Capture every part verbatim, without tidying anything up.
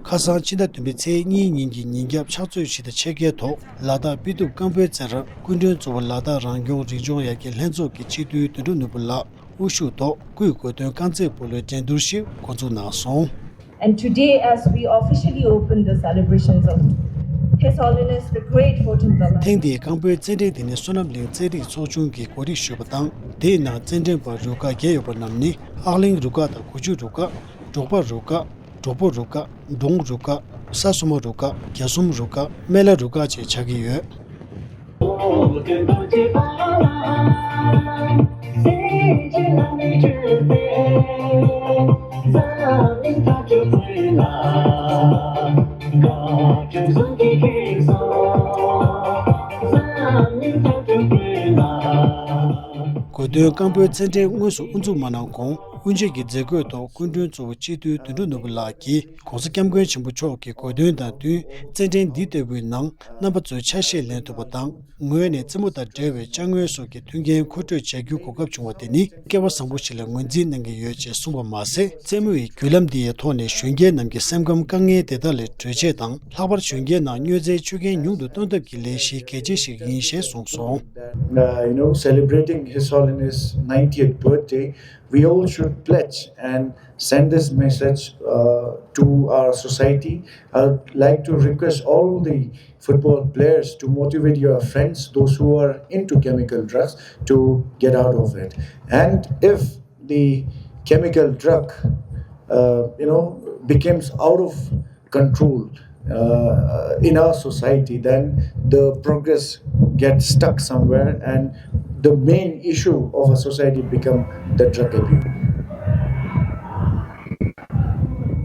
ཁ་སང་ཕྱི་ཟླ་བདུན་པའི་ཚེས་གཉིས་ཉིན་གྱི་ཉིན་རྒྱབ་ཕྱག་ཚོད་བཞི་དང་ཕྱེད་ཀའི་ཐོག་ལ་དྭགས་དཔེ་ཐུབ་སྐམ་པོའི་རྩེར་སྐུ་མགྲོན་གཙོ་བོ་ལ་དྭགས་རང་སྐྱོང་རིག་ལྗོངས་ཡར་རྒྱས་ལྷན་ཚོགས་ཀྱི་སྤྱི་འཐུས་དོན་གྲུབ་ནོར་བུ་ལགས་དབུ་བཞུགས་ཐོག་སྐུའི་གོ་སྟོན་རྐང་རྩེད་སྤོ་ལོའི་འགྲན་བསྡུར་ཞིག་འགོ་འཛུགས་གནང་སོང་། And today, as we officially open the celebrations of His Holiness the Great Hojinpa Lamjung, ཐེངས་འདིའི་སྐམ་པོའི་རྩེད་འགྲན་འདི་ནི་བསོད་ནམས་གླིང་རྩེད་རིགས་ཚོགས་ཆུང་གིས་གོ་སྒྲིག་ཞུས་པ་དང་། དེའི་ནང་རྩེད་འགྲན་པ་རུ་ཁག་བརྒྱད་ཡོད་པ་རྣམས་ནི་ཨག་གླིང་རུ་ཁག་དང་གུ་ཆུ་རུ་ཁག་འབྲོག་པ་རུ་ཁག་འབྲོག་པོ་རུ་ཁག་འབྲོང་རུ་ཁག་ས་སོ་མ་རུ་ཁག་རྒྱ་གསུམ་རུ་ཁག་སྨན་བླ་རུ་ཁག་བཅས་ཆགས་ཀྱི་ཡོད། གོ་སྟོན་སྐམ་པོའི་རྩེད་འགྲན་དངོས་སུ་དབུ་འཛུགས་མ་གནང་གོང་། དབུ་འབྱེད་ཀྱི་མཛད་སྒོའི་ཐོག་སྐུ་མགྲོན་གཙོ་བོ་སྤྱི་འཐུས་དོན་གྲུབ་ནོར་བུ་ལགས་ཀྱིས་༸གོང་ས་༸སྐྱབས་མགོན་ཆེན་པོ་མཆོག་གི་གོ་སྟོན་དང་བསྟུན། རྩེད་འགྲན་འདི་ལྟ་བུའི་ནང་རྣམ་པ་ཚོས་ཆ་ཤས་ལེན་ཐུབ་པ་དང་། ངོས་ནས་རྩེད་མོ་དང་འབྲེལ་བའི་ཅ་དངོས་སོགས་ཀྱི་མཐུན་རྐྱེན་མཁོ་སྤྲོད་བྱ་རྒྱུའི་གོ་སྐབས་བྱུང་བ་དེ་ནི་སྐལ་བ་བཟང་པོ་ཞིག་ལ་ངོས་འཛིན་གནང་གི་ཡོད་ཅེས་གསུངས་པ་མ་ཟད། རྩེད་མོ་ཡི་བརྒྱུད་ལམ་འདི་ཡི་ཐོག་ནས་གཞོན་སྐྱེས་རྣམས་ཀྱི་སེམས་ཁམས་དཀའ་ངལ་དེ་དག་ལས་གྲོལ་ཆེད་དང་། ལྷག་པར་གཞོན་སྐྱེས་ནང་མྱོས་རྫས་ཆུ་རྐྱེན་ཉུང་དུ་གཏོང་ཐབས་ཀྱི་ལས་གཞི་གལ་ཆེ་ཞིག་ཡིན་ཞེས་གསུངས་སོང་། Uh, you know, celebrating His Holiness ninetieth birthday, we all should pledge and send this message uh, to our society. I would like to request all the football players to motivate your friends, those who are into chemical drugs, to get out of it. And if the chemical drug, uh, you know, becomes out of control uh, in our society, then the progress gets stuck somewhere, and the main issue of a society become the drug abuse.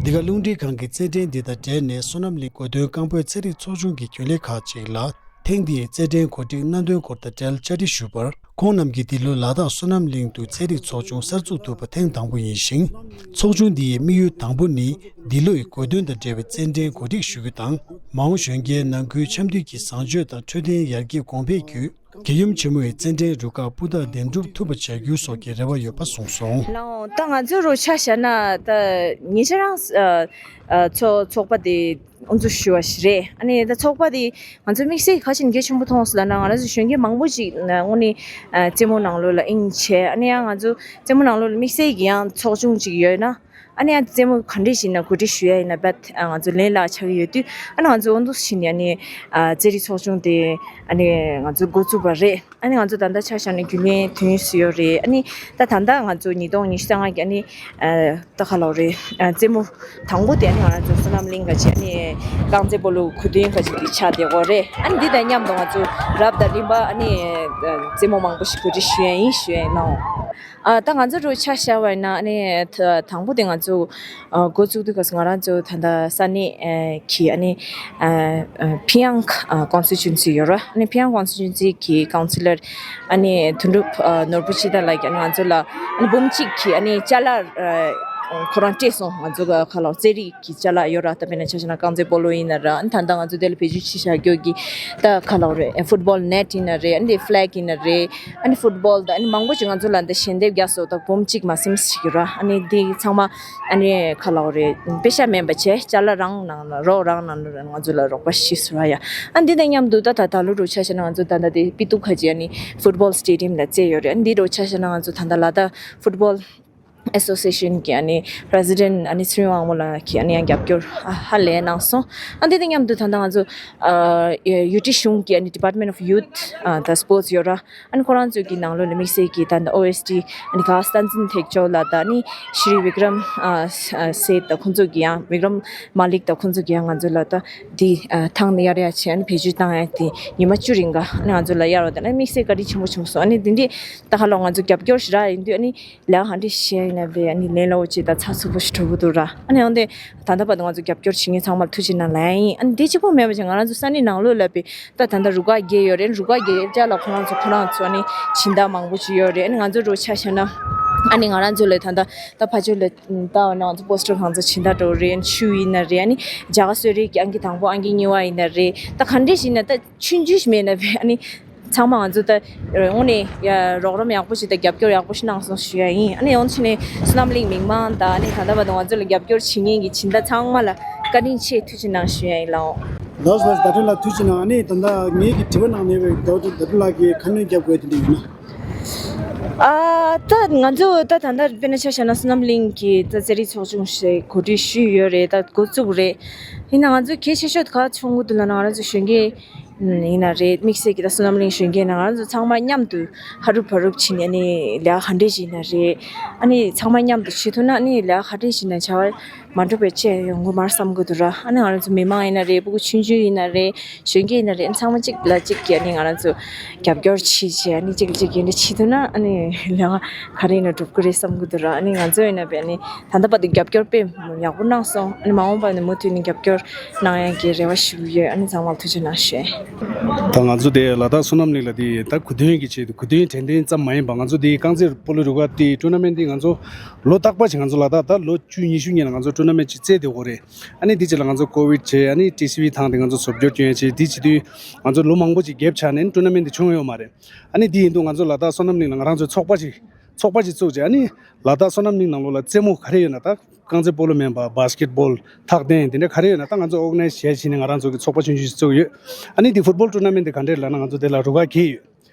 འདི་ག་རླུང་འཕྲིན་ཁང་གི་རྩེད་འགྲན་འདི་དང་འབྲེལ་ནས་བསོད་ནམས་གླིང་གོ་སྟོན་སྐམ་པོའི་རྩེད་རིགས་ཚོགས་ཆུང་གི་རྒྱུན་ལས་ཁག་ཅིག་ལ། ཐེངས་འདིའི་རྩེད་འགྲན་གོ་སྒྲིག་གནང་དོན་སྐོར་དང་འབྲེལ་བཅར་འདྲི་ཞུས་པར། ཁོང་རྣམས་ཀྱིས་འདི་ལོ་ལ་དྭགས་བསོད་ནམས་གླིང་དུ་རྩེད་རིགས་ཚོགས་ཆུང་གསར་འཛུགས་ཐུབ་པ་ཐེངས་དང་པོ་ཡིན་ཞིང་། ཚོགས་ཆུང་འདི་ཡི་དམིགས་ཡུལ་དང་པོ་ནི། འདི་ལོ་ཡི་གོ་སྟོན་དང་འབྲེལ་བའི་རྩེད་འགྲན་གོ་སྒྲིག་ཞུ་རྒྱུ་དང་། མ་འོངས་གཞོན་སྐྱེས་ནང་ཁུལ་འཆམ་མཐུན་གྱི་བཟང་སྤྱོད་དང་འཕྲོད་བསྟེན་ཡར་རྒྱས་གོང་འཕེལ་བརྒྱུད། རྒྱལ་ཡུམ་ཆེན་མོ་ཡི་རྩེད་འགྲན་རུ་ཁག་སྤུས་དག་འདེམས་སྒྲུག་ཐུབ་པ་བྱ་རྒྱུ་སོགས་ཀྱི་རེ་བ་ཡོད་པ་གསུངས་སོང་། ལགས་འོང་། ད་ང་ཚོ་རུ་ཆ་བཞག་ན་ད་ཉེ་ཆར་རང་ཨ་ཨ་ཚོགས་ཚོགས་པ་དེ་དབུ་འཛུགས་ཞུ་བ་ཞིག་རེད། ཨ་ནི་ད་ཚོགས་པ་དེ་ང་ཚོ་དམིགས་བསལ་ག་ཅིག་གལ་ཆེན་པོ་མཐོང་སོང་ལབ་ན། ང་རང་ཚོ་གཞོན་སྐྱེས་མང་པོ་ཅིག་དངོས་གནས་ཨ་རྩེད་མོ་ནང་ལོགས་ལ་དབྱིངས་ཆེ། ཨ་ནི་ཡང་ང་ཚོ་རྩེད་མོ་ནང་ལོགས་ལ་དམིགས་བསལ་གྱི་ཡང་ཚོགས་ཆུང་ཅིག་ཡོད་ན། ཨ་ནི་ཡང་རྩེད་མོ་ག་འདྲས་ཞིག་ན་གོ་སྒྲིག་ཞུ་ཡ་ཡིན་ན་བད་ང་ཚོ་ལན་ལག་ཆགས་ཀྱི་ཡོད་དུས། ཨ་ནི་ང་ཚོ་འོ་འདུག་ཕྱིན་ནས་ཨ་ནི་རྩེད་རིགས་ཚོགས་ཆུང་དེ་ཨ་ནི་ང་ཚོ་འགོ་བཙུགས་པ་རེད། ཨ་ནི་ང་ཚོ་ད་ལྟ་ཆ་བཞག་ན་རྒྱུན་ལས་དུས་ཡུན་སུ་ཡོད་རེད། ཨ་ནི་ད་ད་ལྟ་ང་ཚོ་ཉིས་སྟོང་ཉི་ཤུ་རྩ་ལྔ་གི་ཨ་ནི་ད་ག་ལབ་རེད། རྩེད་མོ་དང་པོ་དེ་ཨ་ནི་ང་རང་ཚོ་བསོད་ནམས་གླིང་ག་ཅིག་ཨ་ནི་རྐང་རྩེད་སྤོ་ལོ་གོ་སྟོན་ག་ཅིག་གི་ཆ་དེ་གོ་རེད། ཨ་ནི་འདི་དང་མཉམ་དུ་ང་ཚོ་རབ་དང་རིམ་པ་ཨ་ནི་རྩེད་མོ་མང་པོ་ཞིག་གོ་སྒྲིག་ཞུ་ཡ་ཡིན་ཞུ་ཡ་ཡིན་ནོ། ཨ་ད་ང་ཚོ་རུ་ཆ་བཞག་པ་ཡིན་ན་ཨ་ནི་ད་དང་པོ་དེ་ང་ཚོ་ཨ་འགོ་བཙུགས་དུས་སྐབས་སུ་ང་རང་ཚོ་ད་ལྟ་ས་གནས་ཨ་གི་ཨ་ནི་ཨ་ཨ་ཕིང་ཡང་ཨ་ཀོན་སི་ཊི་ཊུ་ཨེན་སི་ཡོད་ར། ཨ་ནི་ཕིང་ཡང་ཀོན་སི་ཊི་ཊུ་ཨེན་སི་གི་ཀའུན་སི་ལར་ཨ་ནི་དོན་གྲུབ་ཨ་ནོར་བུ་སྤྱི་བདག་ལགས་ཀྱིས་ཨ་ནི་ང་ཚོ་ལ་ཨ་ནི་འབུམ་གཅིག་གི་ཨ་ནི་ཅ་ལག་ཨ་ཁོ་རང་སྤྲད་སོང་། ང་ཚོ་ག་ལབ་རྩེད་རིགས་ཀྱི་ཅ་ལག་ཡོད་ར། ད་དཔེར་ན་ཆ་བཞག་ན་རྐང་རྩེད་སྤོ་ལོ་ཡིན་ན་ར། ཨ་ནི་ད་ལྟ་ང་ཚོ་དེ་ལ་བེད་སྤྱོད་བྱེད་བཞག་རྒྱུ་གི་ད་ག་ལབ་རེད། ཨ་ཕུཊ་བོལ་ནེཊ་ཡིན་ན་རེད། ཨ་ནི་ཕི་ལེག་ཡིན་ན་རེད། ཨ་ནི་ཕུཊ་བོལ་དང་ཨ་ནི་མང་པོ་ཅིག་ང་ཚོ་ལ་འདི་ཞལ་འདེབས་རྒྱག་སོང་། ད་འབུམ་གཅིག་མ་ཟིན་ཞིག་ཡོད་ར། ཨ་ནི་འདི་ཚང་མ་ཨ་ནི་ག་ལབ་རེད། པེ་ཤ་མེད་པ་བྱས་ཅ་ལག་རང་ནང་ལ་རོགས་རང་ནང་ལ་ང་ཚོ་ལ་རོགས་པ་ཞིག་བཟོ་ཡ། ཨ་ནི་འདི་དང་མཉམ་དུ་ད་ད་ད་ལོ་རུ་ཆ་བཞག་ན་ང་ཚོ་ད་ལྟ་དེ་པི་ཏུ་ཁ་ཅིག་ཨ་ནི་ཕུཊ་བོལ་སི་ཊེ་ཌི་ཡམ་ལ་རྩེ་ཡོད་རེད། ཨ་ནི་འདི་རུ་ཆ་བཞག་ན་ང་ཚོ་ད་ལྟ་ལ་དྭགས་ཕུཊ་བོལ་ཨེ་སོ་སི་ཨེ་ཤན་གྱི་ཨ་ནི་པི་རེ་སི་ཌེན་ཊི་ཨ་ནི་ཚེ་རིང་དབང་མོ་ལགས་ཀྱིས་ཨ་ནི་ཡང་རྒྱབ་སྐྱོར་ཧ་ལས་གནང་སོང་། ཨ་འདི་དང་མཉམ་དུ་ད་ལྟ་ང་ཚོ་ཨ་ཡུ་ཊི་གཞུང་གི་ཨ་ནི་ཌི་པཱར་ཊི་མེན་ཊི་ཨོཕ་ཡུ་ཐི་ཨ་དང་སི་པོར་ཊི་སི་ཡོད་ར། ཨ་ནི་ཁོ་རང་ཚོ་གི་ནང་ལོགས་ལ་དམིགས་བསལ་གྱི་ད་ལྟ་ཨོ་ཨེས་ཌི་ཨ་ནི་ག་བསྟན་འཛིན་ཐེག་མཆོག་ལགས་དང་ཨ་ནི་ཤྲི་བི་ཀྲམ་ཨ་ཨ་སེ་ཐི་དང་ཁོང་ཚོ་གི་ཡང་བི་ཀྲམ་མ་ལིག་དང་ཁོང་ཚོ་གི་ཡང་ང་ཚོ་ལ་ད་འདི་ཨ་ཐང་ནས་གཡར་ཡ་བྱས་ཨ་ནི་བེད་སྤྱོད་བཏང་ཡ་དེ་ཉི་མ་བཅུ་རིང་ག་ཨ་ནི་ང་ཚོ་ལ་གཡར་བ་དང་ཨ་ནི་དམིགས་བསལ་བཀའ་དྲིན་ཆེན་པོ་བྱུང་སོང་། ཨ་ནི་འདི་འདྲའི་ད་ག་ལོ་ང་ཚོ་རྒྱབ་སྐྱོར་ཞིག་རག་ཡིན་དུས་ཨ་ནི་ལས་ཀ་ག་འདྲ་བྱས་ཡིན་ན་བས་ཨ་ནི་ལས་སླ་བོ་ཅིག་དང་ཚགས་ཚུད་པོ་ཞིག་འགྲོ་གི་འདུག་ར། ཨ་ནི་ཡང་དེ་ད་ལྟ་བར་དུ་ང་ཚོ་རྒྱབ་སྐྱོར་བྱེད་མཁན་ཚང་མར་ཐུགས་རྗེ་གནང་ལབ་ཡིན། ཨ་ནི་དེ་གཅིག་པོ་མེད་པ་བྱས་ང་རང་ཚོ་ས་གནས་ནང་ལོགས་ལ་བས་ད་ད་ལྟ་རུ་ཁག་བརྒྱད་ཡོད་རེད། རུ་ཁག་བརྒྱད་ཅ་ལག་ཁོ་རང་ཚོ་ཁོ་རང་ཚོ་ཨ་ནི་སྦྱིན་བདག་མང་པོ་ཅིག་ཡོད་རེད། ཨ་ནི་ང་ཚོ་རུ་ཆ་བཞག་ན་ཨ་ནི་ང་རང་ཚོ་ལ་ད་ལྟ་ད་ཕ་ཆོས་ལ་ད་འོ་ན་ང་ཚོ་པོ་སི་ཊར་གང་ཚོ་སྦྱིན་བདག་འགྲོ་རེད། ཆུ་ཡིན་ན་རེད། ཨ་ནི་རྒྱ་གར་གསོལ་རས་ཀྱི་ཨང་ཀི་དང་པོ་ཨང་ཀི་གཉིས་པ་ཡིན་ན་རེད། ད་ག་འདྲ་ཞིག་ཡིན་ན་ད་ཆུང་ཆུང་ཞིག་མེད་ན་བས་ཨ་ནི། ཚང་མ་ང་ཚོ་ད་དངོས་གནས་ཡ་རོགས་རམ་ཡག་པོ་ཞིག་དང་རྒྱབ་སྐྱོར་ཡག་པོ་ཞིག་གནང་སོང་ཞུ་ཡ་ཡིན། ཨ་ནི་ཡང་ཕྱིན་ནས་བསོད་ནམས་གླིང་མི་མང་དང་ཨ་ནི་ད་ལྟ་བར་དུ་ང་ཚོ་ལ་རྒྱབ་སྐྱོར་བྱེད་མཁན་གྱི་སྦྱིན་བདག་ཚང་མ་ལ་ བཀའ་དྲིན་ཆེ། ཐུགས་རྗེ་གནང་ཞུ་ཡ་ཡིན་ལགས། ལགས་སོ། ཟླ་སྒྲོན་ལགས་ཐུགས་རྗེ་གནང་། ཨ་ནི་ད་ལྟ་ངེད་ཀྱི་དྲི་བ་གནང་མེད་པའི་ཟླ་སྒྲོན་ལགས་ཀྱིས་ཁ་སྣོན་རྒྱབ་དགོས་དེ་འདྲ་ཡོད་ན། ཨ་ད་ང་ཚོ་ད་ད་ལྟ་དཔེར་ན་ཆ་བཞག་ན་བསོད་ནམས་གླིང་གི་ད་རྩེད་རིགས་ཚོགས་ཆུང་ཞིག་གོ་སྒྲིག་ཞུས་ཡོད་རེད། ད་འགོ་བཙུགས་རེད། ཡིན་ན་ང་ཚོ་གལ་ཆེ་ཤོས་ག་བྱུང་གི་འདུག་ལབ་ན། ང་རང་ཚོ་གཞོན་སྐྱེས་ཡིན་ན་རེད། དམིགས་བསལ་གྱི་ད་བསོད་ནམས་གླིང་གཞོན་སྐྱེས་ཡིན་ན་ང་རང་ཚོ་ཚང་མ་མཉམ་དུ་ཧ་རུབ་བ་རུབ་བྱས་ནས་ཨ་ནི་ལས་ཀ་ག་འདྲས་ཞིག་ཡིན་ན་རེད། ཨ་ནི་ཚང་མ་མཉམ་དུ་བྱེད་ཐུབ་ན་ཨ་ནི་ལས་ཀ་ག་འདྲས་ཞིག་ཡིན་ན་བྱ་བ་མ་འགྲོ་བའི་ཆེད་ཡོང་གི་མར་བསམ་གི་འདུག་ར། ཨ་ནི་ང་རང་ཚོ་མི་མང་ཡིན་ན་རེད། ཕྲུ་གུ་ཆུང་ཆུང་ཡིན་ན་རེད། གཞོན་སྐྱེས་ཡིན་ན་རེད། ཚང་མ་གཅིག་ལ་གཅིག་གིས་ཨ་ནི་ང་རང་ཚོ་རྒྱབ་སྐྱོར་བྱེད་བྱེད། ཨ་ནི་གཅིག་ལ་གཅིག་གིས་འདི་བྱེད་ཐུབ་ན་ཨ་ནི་ལས་ཀ་ག་རེ་ཡིན་ན་འགྲུབ་གི་རེད་བསམ་གི་འདུག་ར། ཨ་ནི་ང་ཚོ་ཡིན་ན་བས་ཨ་ནི་ད་ལྟ་བར་དུ་རྒྱབ་སྐྱོར་དཔེ་ཡག་པོ་གནང་སོང་། ཨ་ནི་མ་འོངས་པ་ནས་མུ་མཐུད་ནས་རྒྱབ་སྐྱོར་གནང་ཡག་གི་རེ་བ་ཞུ་གི་ཡོད། ཨ་ནི་ཚང་མར་ཐུགས་རྗེ་གནང་ཞུ། ད་ང་ཚོ་དེ་ལ་དྭགས་བསོད་ནམས་གླིང་ལ་དེ་ད་གོ་སྟོན་གྱི་ཆེད་དུ་གོ་སྟོན་དྲན་རྟེན་ཙམ་མ་ཡིན་པ། ང་ཚོ་དེ་རྐང་རྩེད་སྤོ་ལོ་རུ་ཁག་དེ་ཊུར་ན་མེན་ཊི་དེ་ང་ཚོ་ལོ་རྟག་པར་ཞིག་ང་ཚོ་ལ་དྭགས་ད་ལོ་བཅུ་ཉི་ཤུ་སྔོན་ལ་ང་ཚོ་ཊུར་ན་མེན་ཊི་ཅིག་རྩེད་བསྡད་ཡོད་རེད། ཨ་ནི་དེ་རྗེས་ལ་ང་ཚོ་ཀོ་ཝིཌ་བྱས། ཨ་ནི་ཊི་སི་ཝི་ཐང་དེ་ང་ཚོ་བཟོ་བཅོས་བསྐྱོན་ཡ་བྱས། དེ་བྱེད་དུས་ང་ཚོ་ལོ་མང་པོ་ཅིག་གེབ་ཆགས་ནས་ཊུར་ན་མེན་ཊི་དེ་བྱུང་ཡོད་མ་རེད། ཨ་ནི་དེ་ཡིན་དུས་ང་ཚོ་ལ་དྭགས་བསོད་ནམས་གླིང་ལ་ང་རང་ཚོའི་ཚོགས་པ་ཅིག་ཚོགས་པ་ཅིག་བཙུགས་བྱས། ཨ་ནི་ལ་དྭགས་བསོད་ནམས་གླིང་ནང་ལོགས་ལ་རྩེད་མོ་ག་རེ་ཡོད་ན། ད་རྐང་རྩེད་སྤོ་ལོ་མིན་པ་བྷ་སི་ཀེཊ་བྷོལ། ཐག་འཐེན། དེ་འདྲ་ག་རེ་ཡོད་ན་ད་ང་ཚོ་ཨོར་ག་ནའིཛ་བྱས་བྱས་ནས་ང་རང་ཚོ་གི་ཚོགས་པ་ཆུང་ཆུང་ཞིག་བཙུགས་ཡོད། ཨ་ནི་དེ་ཕུཊ་བྷོལ་ཊུར་ན་མེན་ཊི་དེ་ག་འདྲས་ལབ་ན། ང་ཚོ་དེ་ལ་རུ་ཁག་བརྒྱད་ཡོད།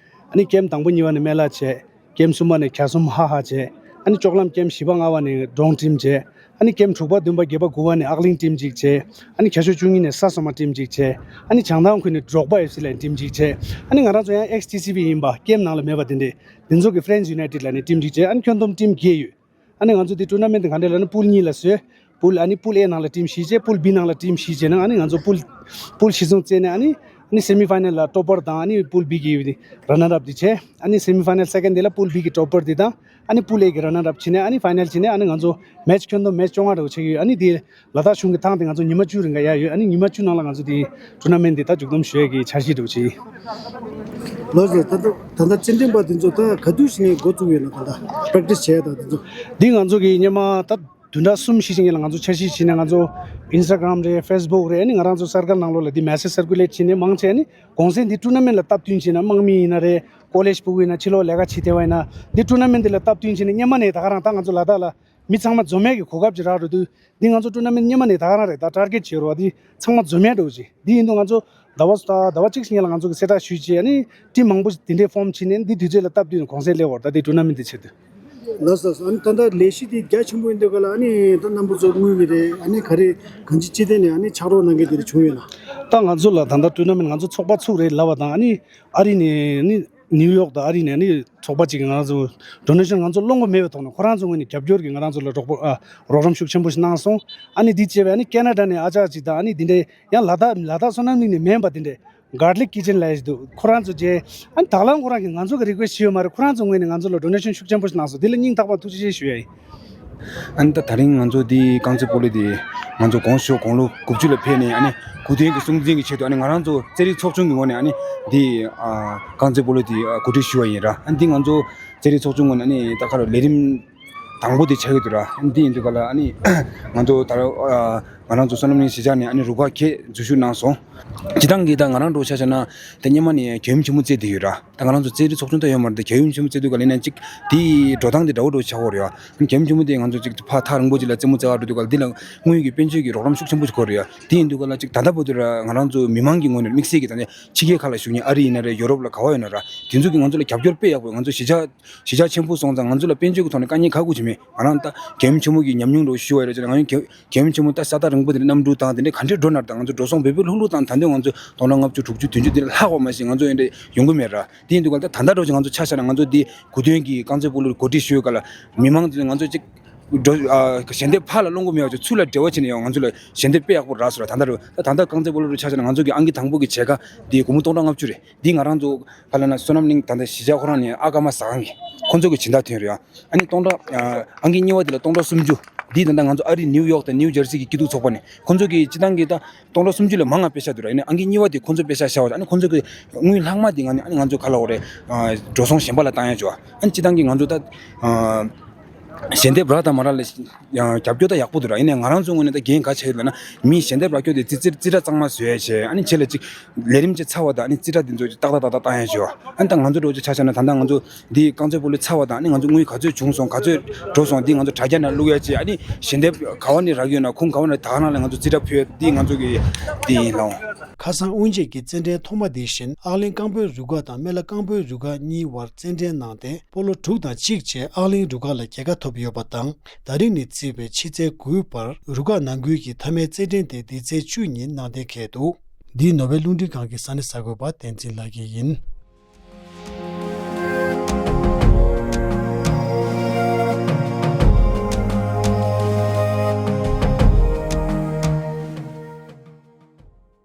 ཨ་ནི་ཀེམ་དང་པོ་གཉིས་པ་ནས་སྨན་བླ་བྱས། ཀེམ་གསུམ་པ་ནས་གྱ་གསུམ་ཧ་ཧ་བྱས། ཨ་ནི་ལྕོག་ལམ་ཀེམ་བཞི་པ་ལྔ་པ་ནས་འབྲོང་ཊིམ་བྱས། ཨ་ནི་ཀེམ་དྲུག་པ་བདུན་པ་བརྒྱད་པ་དགུ་པ་ནས་ཨག་གླིང་ཊིམ་གཅིག་བྱས། ཨ་ནི་གྱ་ཤོག་བཅུ་གཉིས་ནས་ས་སོ་མ་ཊིམ་གཅིག་བྱས། ཨ་ནི་བྱང་ཐང་ཁུལ་ནས་འབྲོག་པ་ཨེཕ་སི་ལབ་ཊིམ་གཅིག་བྱས། ཨ་ནི་ང་རང་ཚོ་ཡང་ཨེག་སི་ཊི་སི་བི་ཡིན་པ་ཀེམ་ནང་ལ་མེད་པ་དེ་འདྲས་དེ་ཚོ་གི་ཧྥི་རེན་ཌི་ཡུ་ནའི་ཊེཌ་ལབ་ནས་ཊིམ་གཅིག་བྱས། ཨ་ནི་ཁྱོན་བསྡོམས་ཊིམ་བརྒྱད་ཡོད། ཨ་ནི་ང་ཚོ་དེ་ཊུར་ན་མེན་ཊི་དེ་ག་འདྲས་ལབ་ན་པུལ་གཉིས་ལ་བཟོས། པུལ། ཨ་ནི་པུལ་ཨེ་ནང་ལ་ཊིམ་བཞི་བྱས། པུལ་བི་ནང་ལ་ཊིམ་བཞི་བྱས་ནས། ཨ་ནི་ང་ཚོ་པུལ་པུལ་བཞི་ཚང་རྩེས་ནས། ཨ་ནི་ཨ་ནི་སེ་མི་ཕའི་ནལ་ལ་ཊོ་པར་དང་། ཨ་ནི་པུལ་བི་གི་རན་ནར་ཨབ་དེ་བྱས། ཨ་ནི་སེ་མི་ཕའི་ནལ་སེ་ཀེན་ཌི་དེ་ལ་པུལ་བི་གི་ཊོ་པར་དེ་དང་། ཨ་ནི་པུལ་ཨེ་གི་རན་ནར་ཨབ་བྱས་ནས། ཨ་ནི་ཕའི་ནལ་བྱས་ནས། ཨ་ནི་ང་ཚོ་མེ་ཆི་ཁྱོན་བསྡོམས་མེ་ཆི་བཅོ་ལྔ་འདྲ་བོ་ཆགས་ཀྱི་ཡོད། ཨ་ནི་དེ་ལ་དྭགས་གཞུང་གི་ཐང་དེ་ང་ཚོ་ཉི་མ་བཅུ་རིང་ག་ཡར་ཡོད། ཨ་ནི་ཉི་མ་བཅུ་ནང་ལ་ང་ཚོ་དེ་ཊུར་ན་མེན་ཊི་དེ་ད་མཇུག་བསྡོམས་ཞུ་ཡས་ཀྱི་འཆར་གཞི་འདྲ་བོ་ཅིག་ཡིན། ལགས་སོ། ད་ལྟ་ད་ལྟ་རྩེད་འགྲན་པ་དེ་ཚོ་ད་ག་དུས་ཕྱིན་ནས་འགོ་བཙུགས་ཡོད་ན། ད་ལྟ་པེ་རེག་ཊི་སི་བྱས་ཡ་ད་དེ་ཚོ། འདི་ང་ཚོ་གི་སྔོན་མ་ད་བདུན་ཕྲག་གསུམ་བཞི་ཞིག་སྔོན་ལ་ང་ཚོ་འཆར་གཞི་བྱས་ནས། ང་ཚོ་ཨིན་སི་ཊ་གྷི་རམ་རེད། ཕེ་སི་བུག་རེད། ཨ་ནི་ང་རང་ཚོ་སར་ཀལ་ནང་ལོགས་ལ་འདི་མེ་སེ་ཇི་སར་ཀུ་ལེཊ་བྱས་ནས་མང་ཆེ་ཨ་ནི་གུང་སེང་འདི་ཊུར་ན་མེན་ཊི་ལ་སྟབས་བསྟུན་བྱས་ནས། དམག་མི་ཡིན་ན་རེད། ཀོ་ལེཇ་ཕྲུ་གུ་ཡིན་ན། ཕྱི་ལོགས་ལས་ཀ་བྱེད་བསྡད་པ་ཡིན་ན། འདི་ཊུར་ན་མེན་ཊི་འདི་ལ་སྟབས་བསྟུན་བྱས་ནས་སྔོན་མ་ནས་ད་ག་རང་ད་ང་ཚོ་ལ་དྭགས་ལ་མི་ཚང་མ་འཛོམས་ཡས་ཀྱི་གོ་སྐབས་ཅིག་རག་འགྲོ་དུས། འདི་ང་ཚོ་ཊུར་ན་མེན་ཊི་སྔོན་མ་ནས་ད་ག་རང་རེད། ད་ཊར་གེཊ་བྱས་རོགས། འདི་ཚང་མ་འཛོམས་ཡས་འགྲོ་ཅིག་འདི་ཡིན་དུས་ང་ཚོ་ཟླ་བ་ཟླ་བ་གཅིག་ཞིག་སྔོན་ལ་ང་ཚོ་གི་གསལ་བསྒྲགས་ཞུས་བྱས། ཨ་ནི་ཊིམ་མང་པོ་ཞིག་འདི་འདྲའི་ཕོམ་བྱས་ནས་འདི་དུས་ཚོད་ལ་སྟབས་བསྟུན་ནས་གུང་སེང་སླེབས་ཡོད་རེད། ད་འདི་ཊུར་ན་མེན་ཊི་འདི་ཆེད་དུ། ལགས་སོ། ཨ་ནི་ད་ལྟ་ལས་གཞི་འདི་རྒྱ་ཆེན་པོ་ཡིན་དུས་ག་ལ། ཨ་ནི་ད་རྣམ་པ་ཚོ་དངུལ་གྱི་རེད། ཨ་ནི་ག་རེ་གང་ཅི་སྤྱི་བདེ་ནས་ཨ་ནི་ཕྱག་རོགས་གནང་མཁན་དེ་འདྲ་བྱུང་ཡོད་ན། ད་ང་ཚོ་ལ་ད་ལྟ་ཊུར་ན་མེན་ཊི་ང་ཚོ་ཚོགས་པ་ཚུགས་རེད་ལབ་པ་དང་། ཨ་ནི་ཨ་རི་ནས་ནི་ནིའུ་ཡོག་དང་ཨ་རི་ནས་ནི་ཚོགས་པ་གཅིག་གིས་ང་རང་ཚོ་ཌོ་ནེ་ཤན་ང་ཚོ་སློང་གི་མེད་པའི་ཐོག་ནས་ཁོ་རང་ཚོ་ངོས་ནས་རྒྱབ་སྐྱོར་གྱིས་ང་རང་ཚོ་ལ་རོགས་པ་ཨ་རོགས་རམ་ཤུགས་ཆེན་པོ་ཞིག་གནང་སོང་། ཨ་ནི་འདི་བྱས་པས་ཨ་ནི་ཁེ་ན་ཌ་ནས་ཨ་ཅག་ཅིག་དང་། ཨ་ནི་འདི་འདྲའི་ཡང་ལ་དྭགས་ལ་དྭགས་བསོད་ནམས་གླིང་ནས་མིན་པ་འདི་འདྲའི་གར་ལིག་ཀི་ཅན་ལབ་ཡ་ཞིག་འདུག་ཁོ་རང་ཚོ་བྱས། ཨ་ནི་དྭགས་ལང་ཁོ་རང་གིས་ང་ཚོ་གི་རི་ཀུ་ཨེ་སི་ཊི་བྱས་ཡོད་མ་རེད། ཁོ་རང་ཚོ་ངོས་ནས་ང་ཚོ་ལ་ཌོ་ནེ་ཤན་ཤུགས་ཆེན་པོ་ཞིག་གནང་སོང་། འདི་ལ་སྙིང་ཐག་པ་ཐུགས་རྗེ་ཆེ་ཞུ་ཡ་ཡིན། ཨ་ནི་ད་ད་རིང་ང་ཚོ་འདི་རྐང་རྩེད་སྤོ་ལོ་འདི་ང་ཚོ་གོང་ཞུས་དགུང་ལོ་དགུ་བཅུ་ལ་ཕེབས་ནས། ཨ་ནི་གོ་སྟོན་གྱི་སྲུང་བརྩི་གི་ཆེད་དུ། ཨ་ནི་ང་རང་ཚོ་རྩེད་རིགས་ཚོགས་ཆུང་གི་ངོས་ནས་ཨ་ནི་འདི་ཨ་རྐང་རྩེད་སྤོ་ལོ་འདི་ཨ་གོ་སྒྲིག་ཞུས་པ་ཡིན་ར། ཨ་ནི་འདི་ང་ཚོ་རྩེད་རིགས་ཚོགས་ཆུང་ངོས་ནས་ཨ་ནི་ད་ག་རེ་ལས་རིམ་དང་པོ་དེ་ཆགས་ཀྱི་འདུག་ར། ཨ་ནི་འདི་ཡིན་དུས་ག་ལ། ཨ་ནི་ང་ཚོ་ད་ལོ་ཨ་ང་རང་ཚོ་བསོད་ནམས་གླིང་གཞིས་ཆགས་ནས་ཨ་ནི་རུ་ཁག་བརྒྱད་འཛུལ་ཞུགས་གནང་སོང་། སྤྱིར་བཏང་གི་ད་ང་རང་འདྲ་བོ་ཆ་བཞག་ན་ད་སྔོན་མ་ནས་རྒྱལ་ཡུམ་ཆེན་མོ་རྩེ་བསྡད་ཡོད་ར། ད་ང་རང་ཚོ་རྩེད་རིགས་ཚོགས་ཆུང་ད་ཡོད་མ་རེད། ད་རྒྱལ་ཡུམ་ཆེན་མོ་རྩེ་དུས་ག་ལ་ནས་ཅིག་དེའི་འགྲོ་སྟངས་དེ་འདྲ་བོ་འདྲ་བོ་ཆགས་ཡོད་རེད་ཡ། རྒྱལ་ཡུམ་ཆེན་མོ་དེ་ང་ཚོ་ཅིག་ཕར་ཐག་རིང་པོ་ཅིག་ལ་རྩེད་མོ་རྩེ་ག་འགྲོ་དུས་ག་ལ་འདི་ལ་དངུལ་གྱི་དཔལ་འབྱོར་གྱི་རོགས་རམ་ཤུགས་ཆེན་པོ་ཞིག་དགོས་རེད་ཡ། དེ་ཡིན་དུས་ག་ལ་ཅིག་ད་ལྟ་བར་དུ་ར་ང་རང་ཚོ་མི་མང་གི་ངོས་ནས་དམིགས་བསལ་གྱི་ད་ནས་ཕྱི་རྒྱལ་ཁག་ལ་བཞུགས་མཁན་ཨ་རི་ཡིན་ན་རེད། ཡོ་རོབ་ལ་ག་བ་ཡོད་ན་ར། དེ་ཚོ་གིས་ང་ཚོ་ལ་རྒྱབ་སྐྱོར་དཔེ་ཡག་པོ། ང་ཚོ་གཞིས་ཆགས་གཞིས་ཆགས་ཆེན་པོ་སོང་ཙང་ང་ཚོ་ལ་དཔལ་འབྱོར་གྱི་ཐོག་ནས་དཀའ་ངལ་ཁག་པོ་ཅིག་མེད། ང་རང་ད་རྒྱལ་ཡུམ་ཆེན་མོ་གི་ཉམས་མྱོང་འདྲ་བོ་ཞུ་བ་ཡིན་ར། ཅིག་ང་རྒྱལ་ཡུམ་ཆེན་མོ་ད་ས་ཐག་རིང་པོ་དེ་ནས་གནམ་གྲུ་བཏང་། དེ་འདྲས་ག་འདྲས་འགྲོ་ན་ར། ད་ང་ཚོ་འགྲོ་སོང་བེ་བེ་ལྷུག་ལྷུག་བཏང་། ད་དུང་ང་ཚོ་སྟོང་ཕྲག་ལྔ་བཅུ་དྲུག་ཅུ་བདུན་ཅུ་དེ་ལས་ལྷག་པ་མ་གཏོགས་ང་ཚོ་དེ་འདྲས་ཡོང་གི་མེད་ར། དེ་ཡིན་དུས་ག་ལ་ད་ད་ལྟ་འདྲ་བོ་ཅིག་ང་ཚོ་ཆ་བཞག་ན། ང་ཚོ་འདི་གོ་སྟོན་གྱི་རྐང་རྩེད་སྤོ་ལོ་གོ་སྒྲིག་ཞུ་བའི་སྐབས་ལ་མི་མང་ཚོས་ང་ཚོ་ཅིག་འགྲོ་ཨ་ཞལ་འདེབས་ཕར་ལ་སློང་གི་མེད་པ་ཅིག་ཚུར་ལ་འབྲེལ་བ་བྱས་ནས་ཡང་ང་ཚོ་ལ་ཞལ་འདེབས་དཔེ་ཡག་པོ་རག་སོང་ར། ད་ལྟ་རུ་ད་ད་ལྟ་རྐང་རྩེད་སྤོ་ལོ་རུ་ཆ་བཞག་ན་ང་ཚོ་གི་ཨང་ཀི་དང་པོ་གི་བྱེད་ཀ་འདི་སྒོར་མོ་སྟོང་ཕྲག་ལྔ་བཅུ་རེད། འདི་ང་རང་ཚོ་ག་ལ་ན་བསོད་ནམས་གླིང་ད་ལྟ་གཞིས་ཆགས་ཁོ་རང་ནས་ཨ་ཀ་མ་ཟ་ཁང་གི་ཁོང་ཚོ་གི་སྦྱིན་བདག་ཐོན་རེད་ཡ། ཨ་ནི་སྟོང་ཕྲག་ཨ་ཨང་ཀི་གཉིས་པ་དེ་ལ་སྟོང་ཕྲག་སུམ་ཅུ། འདི་ད་ལྟ་ང་ཚོ་ཨ་རི་ནིའུ་ཡོག་དང་ནིའུ་ཇར་སི་གི་སྐྱིད་སྡུག་ཚོགས་པ་ནས། ཁོང་ཚོ་གི་སྤྱིར་བཏང་གི་ད་སྟོང་ཕྲག་སུམ་ཅུ་ལས་མང་ང་པེ་ཤ་འདུག་ར། ཨ་ནི་ཨང་ཀི་གཉིས་པ་དེ་ཁོང་ཚོ་པེ་ཤ་བཞག་པ། ཨ་ནི་ཁོང་ཚོ་གི་དངུལ་ལྷག་མ་དེ་ང་ནི་ཨ་ནི་ང་ཚོ་ག་ལ་འོ་རེད། ཨ་འགྲོ་སོང་གཞན་པ་ལ་བཏང་ཡ་བྱོས། ཨ་ནི་སྤྱིར་བཏང་གི་ང་ཚོ་ད་ཨ་ ཞལ་འདེབས་རག་དང་མ་རག་ལ་ཡང་རྒྱབ་སྐྱོར་ད་ཡག་པོ་འདུག་ར། ཡིན་ནའི་ང་རང་ཚོ་ངོས་ནས་ད་འགན་ག་བྱས་ཡོད་ལབ་ན། མིས་ཞལ་འདེབས་རག་རྒྱུ་དེ་རྩི་རྩི་རྩི་སྒྲ་གཙང་མ་བཟོ་ཡ་བྱས། ཨ་ནི་ཆེད་ལ་ཅིག་ལས་རིམ་ཅིག་ཚར་བ་དང་། ཨ་ནི་རྩི་སྒྲ་དེ་ཚོ་ཏག་ཏག་ཏག་ཏག་བཏང་ཡ་བྱས་བ། ཨ་ནི་ད་ང་ཚོ་འདྲ་བོ་ཅིག་ཆ་བཞག་ན། ད་ལྟ་ང་ཚོ་འདི་རྐང་རྩེད་སྤོ་ལོ་ཚར་བ་དང་། ཨ་ནི་ང་ཚོ་དངུལ་ག་ཚོད་བྱུང་སོང་། ག་ཚོད་འགྲོ་སོང་། འདི་ང་ཚོ་དྲ་རྒྱ་ནང་བླུག་ཡ་བྱས། ཨ་ནི་ཞལ་འདེབས་ག་བ་ནས་རག་ཡོད་ན། ཁོང་ག་བ་ནས་ད་ག་རང་ལ་ང་ཚོ་རྩི་སྒྲ་ཕུལ་ཡ་འདི་ང་ཚོ་གི་འདི་ཡིན་ལགས། ཁ་སང་དབུ་འབྱེད་ཀྱི་རྩེད་འགྲན་ཐོག་མ་འདི་བཞིན་ཨག་གླིང་རྐང་སྤོལ་རུ་ཁག་དང་སྨན་བླ་རྐང་སྤོལ་རུ་ཁག་གཉིས་དབར་རྩེད་འགྲན་གནང་སྟེ། སྤོ་ལོ་དྲུག་དང་གཅིག་བྱས་ཨག་གླིང་རུ་ཁག་ལ་རྒྱལ་ཁ་ཐོབ་ཡོད་པ་དང་། ད་རིང་ནས་བརྩིས་པའི་ཕྱི་ཚེས་དགུའི་བར་རུ་ཁག་ནང་ཁུལ་གྱི་མཐའ་མའི་རྩེད་འགྲན་དེ་འདི་ཚེས་བཅུ་ཉིན་གནང་གཏན་འཁེལ་འདུག། འདི་ནོར་ཝེ་རླུང་འཕྲིན་ཁང་གི་ས་གནས་གསར་འགོད་པ་བསྟན་འཛིན་ལགས་ཀྱིས་ཡིན།